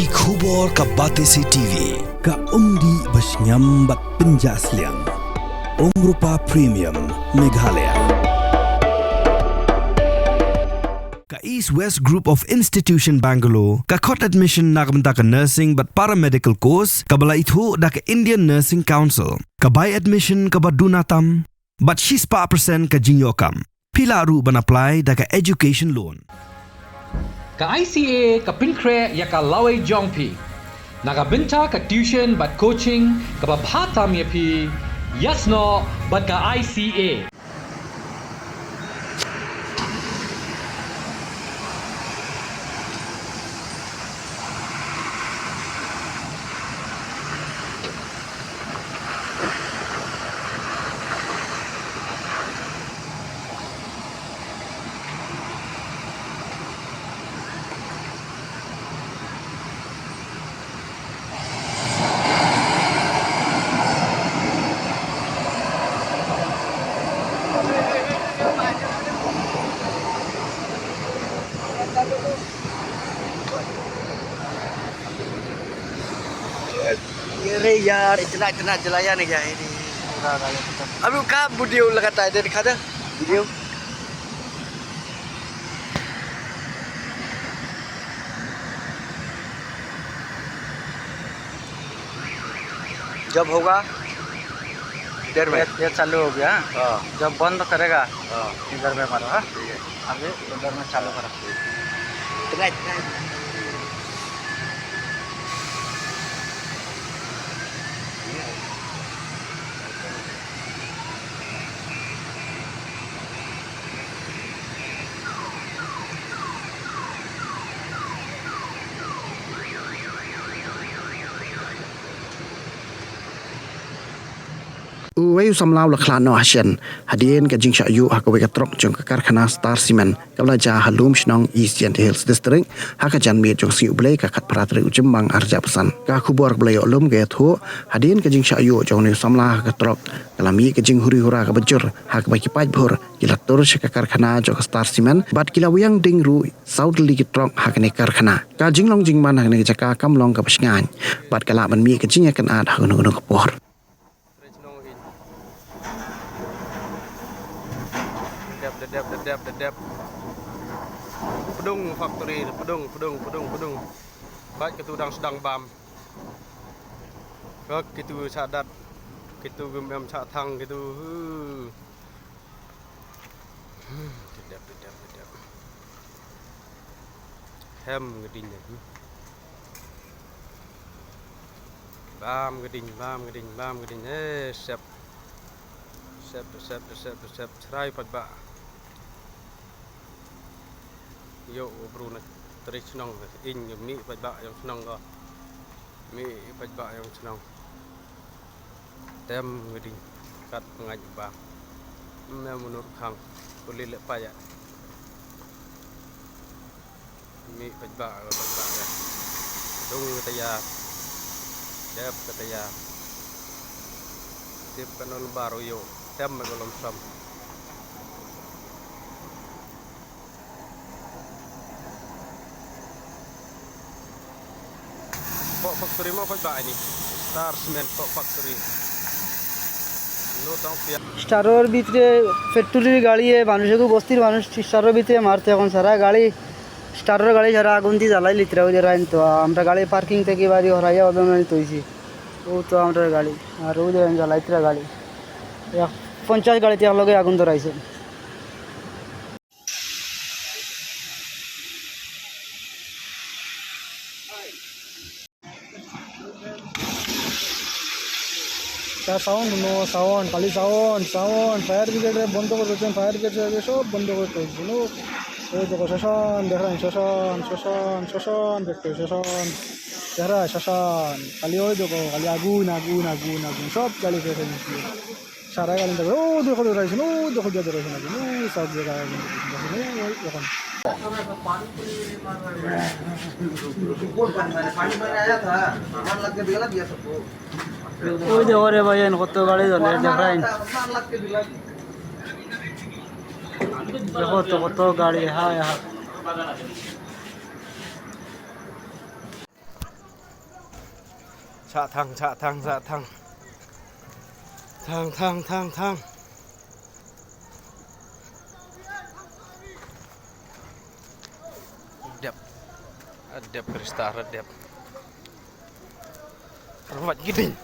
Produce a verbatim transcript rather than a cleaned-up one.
Ki khubor ka Batesi T V, ka umdih ba shngiam bad pynjah sliang. Umrupa Premium, Meghalaya. Ka East West Group of Institution Bangalore, ka khot admission na ka bynta ka nursing bad paramedical course, kaba la ithuh da ka Indian Nursing Council, ka bai admission kaba duna tam, bad shispah percent ka jingïoh kam. Phi lah ruh ban apply da ka education loan. Ka I C A ka pynkhreh ïa ka lawei jong phi. Na ka bynta ka tuition bad coaching kaba bha tam ïa phi, ïasnoh bad ka I C A. अरे यार, इतना, इतना जलाया नहीं गया है, नहीं, पूरा गाड़ी खत्म। अभी कहाँ वीडियो लगाता है, इधर दिखा दे, वीडियो। जब होगा, इधर में। ये, ये चालू हो गया। हाँ। जब बंद करेगा, हाँ। इधर में मारो, हाँ? ठीक है। अभी उधर में चालू करो। इतना, इतना। Uwei u samla u la khlad noh ha shen hadien ka jingshah ïuh ha kawei ka trok jong ka karkhana Star Cement kaba la jia ha Lumshnong, East Jaintia Hills District, ha ka janmiet jong ka sngi U Blei ka khatphra tarik u Jymmang arhajar arphew san. Ka khubor kaba la ïoh lum ka ïathuh hadien ka jingshah ïuh jong une u samla ha ka trok ka la mih ka jinghuri hura kaba jur, ha kaba ki paidbah ki la tur sha ka karkhana jong ka Star Cement bad ki la wiang ding ruh saw tylli ki trok ha kane ka karkhana. Ka jinglong jingman ha kane ka jaka kam long kaba shngaiñ bad ka lah ban mih ka jingïakynad ha kano kano ka por. Dep, dep, dep, dep, dep. Pdung factory, pdung, pdung, pdung, pdung. Bad kitu dang sdang bam. Ka kitu sa dat, kitu gum em sa thang kitu. Hmm, dep, dep, dep, dep. Hem ngading ïa ki. Bam ngading, bam ngading, bam ngading. Eh, sep. Sep, sep, sep, sep. Chrai pat ba. Ïoh u bru na tari chnong, ing mih pat ba ïong chnong ko. Mih pat ba ïong chnong. Tem ngi ding kat ngait ba. Mem munur khang kuli le paya. Mih pat ba, pat ba ya. Dung kata ya. Dep kata ya. Dep kanol baru yo. Tem me kolom sam. Koh factory mo pat ba ini. Star Cement koh factory. Lo tong pia. স্টারর ভিতরে ফ্যাক্টরির গাড়িয়ে মানুষকে বস্তির মানুষ স্টারর ভিতরে মারতে এখন সারা গাড়ি স্টারর গাড়ি সারা আগুন দিয়ে জ্বালাই লিত্রা ওই রাইন তো আমরা গাড়ি পার্কিং থেকে বাড়ি হরাইয়া ওদের মানে তৈছি ও তো আমরা গাড়ি আর ওই রাইন জ্বালাইত্রা গাড়ি এক পঞ্চাশ গাড়িতে একলগে আগুন ধরাইছে। Ka sound no, sound, খালি sound, sound, fire brigade রে বন্ধ করে দিয়েছেন, fire brigade রে সব বন্ধ করে দিয়েছেন, ও, ওই দেখো, শ্মশান, দেখেন, শ্মশান, শ্মশান, শ্মশান, দেখতে, শ্মশান, দেখরা, শ্মশান, খালি ওই দেখো, খালি আগুন, আগুন, আগুন, আগুন, সব জ্বালিয়ে ফেলে দিয়েছে। সারা গাড়ি দেখো, ও দেখো, দেখো, দেখো, দেখো, দেখো, সব জায়গায় আগুন, দেখো, ওই দেখো। ওই দেখো রে ভাই, এন কত গাড়ি জ্বলে, দেখরাইন। দেখো তো কত গাড়ি, হায় হায়। Chah thang, chah thang, chah thang. Thang, thang, thang, thang. Dep. Dep Krista, dep. Rawat giding.